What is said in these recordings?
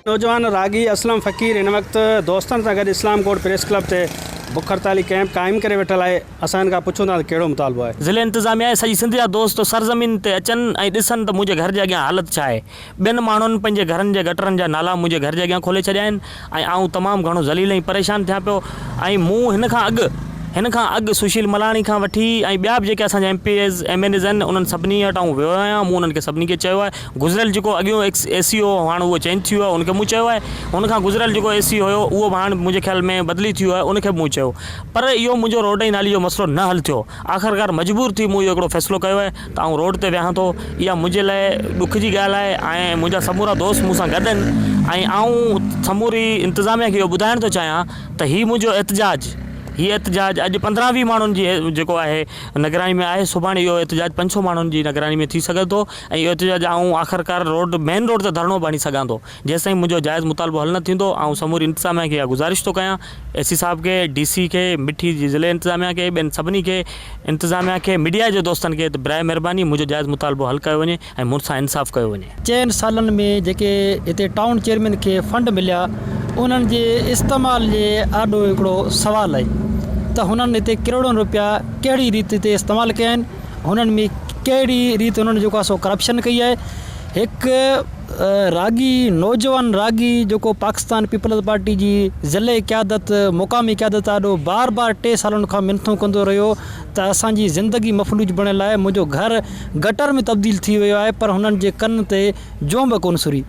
نوجوان راڳي اسلم فقير هن وقت دوستن سان گڏ اسلام ڪوٽ پريس ڪلب تي بک هڙتالي ڪئمپ قائم ڪري ويٺل آهي اسان هن کان پڇون ٿا ته ڪهڙو مطالبو آهي. ضلعي انتظاميا ۽ سڄي سنڌ جا دوست سرزمين تي اچن ۽ ڏسن ته منهنجي گهر جي اڳيان حالت ڇا آهي. ٻين ماڻهن پنهنجي گهرن جي گٽرن جا نالا منهنجي گهر جي اڳيان کولي ڇڏيا آهن ۽ آئون تمام گهڻو ذليل ۽ پريشان ٿيان پيو ۽ مون هن کان اڳ هن کان اڳ سشيل ملاڻي کان وٺي ۽ ٻيا به جيڪي اسان جا M P As M N As آهن انهن سڀني وٽ آئون ويو آهيان مون انهن کي سڀني کي چيو آهي گذريل جيڪو اڳيون ايڪس اي سي هو هاڻ اهو چينج ٿي ويو آهي ان کي مون چيو آهي هن کان گذريل جيڪو اي سي هيو اهو به هاڻ منهنجي خيال ۾ بدلي ٿي ويو آهي ان کي به مون چيو پر اهو منهنجو روڊ ۽ نالي جو مسئلو نه حل ٿيو آخرڪار مجبور ٿي مون اهو هڪڙو فيصلو ڪيو آهي ته آئون روڊ تي ويهان ٿو. اها منهنجي لاء ڏک جي ڳالهه آهي ۽ منهنجا سمورا دوست مون سان گڏ آهن ۽ آئون سموري انتظاميا کي اهو ٻڌائڻ ٿو چاهيان ته هي منهنجو احتجاج هي احتجاج اڄ 15 20 ماڻهن جي جيڪو آهي نگراني ۾ آهي سڀاڻي اهو احتجاج 500 ماڻهن جي نگراني ۾ ٿي سگهي ٿو ۽ اهو احتجاج آئون آخرڪار روڊ مين روڊ تي ڌرڻو به هڻي سگهان ٿو جيستائين منهنجو جائز مطالبو حل نه ٿيندو آئون سموري انتظاميا کي اها گذارش ٿو ڪيان اي سي صاحب کي، ڊي سي کي، مٺي جي ضلعي انتظاميا کي، ٻين سڀني کي، انتظاميا کي، ميڊيا جي دوستن کي ته براء مهرباني منهنجو جائز مطالبو حل ڪيو وڃي ۽ مون سان انصاف ڪيو وڃي. چئن سالن ۾ جيڪي هتي ٽائون چيئرمين کي فنڊ مليا انهن جي استعمال جي آڏو هڪڙو سوال آهي ته هنن هتي ڪروڙن روپيا ڪهڙي ريت هتي استعمال ڪيا آهن هنن ۾ ڪهڙي ريت هنن جيڪو آهي سو ڪرپشن ڪئي آهي هڪ راڳي نوجوان راڳي جيڪو پاڪستان پيپلز پارٽي جي ضلعي قيادت مقامي قيادت آڏو بار بار ٽي سالن کان منٿون ڪندو رهيو ته اسان جي زندگي مفلوج بڻيل آهي منهنجو گهر گٽر ۾ تبديل ٿي ويو آهي پر هنن جي ڪن تي جون به ڪونه سري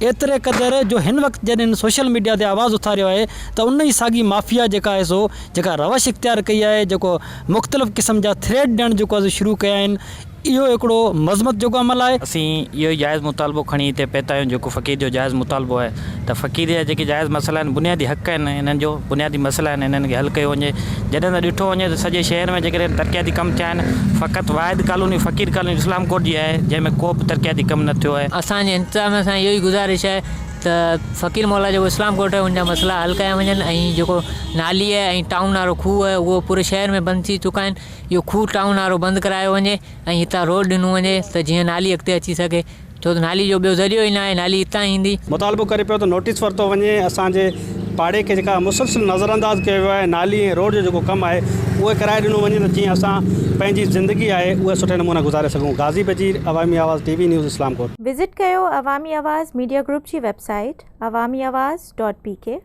ايتري قدر جو هن وقت جڏهن هن سوشل ميڊيا تي آواز اٿاريو آهي ته ان ئي ساڳي مافيا جيڪا آهي سو جيڪا روش اختيار ڪئي آهي جيڪو مختلف قسم جا ٿريٽ ڏيڻ جيڪو آهي سو شروع ڪيا آهن اهو هڪڙو مذمت جوڳو عمل آهي. اسين اهو ئي جائز مطالبو کڻي هتي پهتا آهيون جيڪو فقير جو جائز مطالبو آهي ته فقير جا جيڪي جائز مسئلا آهن بنيادي حق آهن انهن جو بنيادي مسئلا آهن انهن کي حل ڪيو وڃي جڏهن ته ڏٺو وڃي ته سڄي شهر ۾ جيڪڏهن ترقياتي ڪم ٿيا آهن فقط واحد ڪالوني فقير ڪالوني اسلام ڪوٽ جي آهي جنهن ۾ ڪو به ترقياتي ڪم نه ٿيو آهي. اسان جي انتظاميا سان اهو ئي گذارش آهي ته فقير مولا جيڪو اسلام ڪوٽ آهي ان جا مسئلا حل ڪيا وڃن ۽ جيڪو نالي آهي ۽ ٽائون وارو کوهه آهي اهو پوري شهر ۾ بند ٿي چڪا آهن اهو کوهه ٽائون وارو بند ڪرايو وڃي ۽ هتان روڊ ڏنو وڃي ته جيئن نالي اڳتي اچي سگهي ڇو ته نالي جو ٻيو ذريعو ئي ناهي نالي هتان ايندي. مطالبو ڪري پيو ته نوٽيس ورتو وڃي اسان جي پاڙي کي جيڪا مسلسل نظرانداز ڪيو ويو آهي نالي ۽ روڊ جو جيڪو ڪم آهي اهي ڪرائي ڏنو وڃي ته جيئن اسان پنهنجي زندگي آهي اهي سٺي نموني گذاري سگهون Ghazi Bajeer Awami Awaz T V news Islamkot. Visit ڪيو عوامي آواز ميڊيا گروپ جي website Awami Awaz dot P K.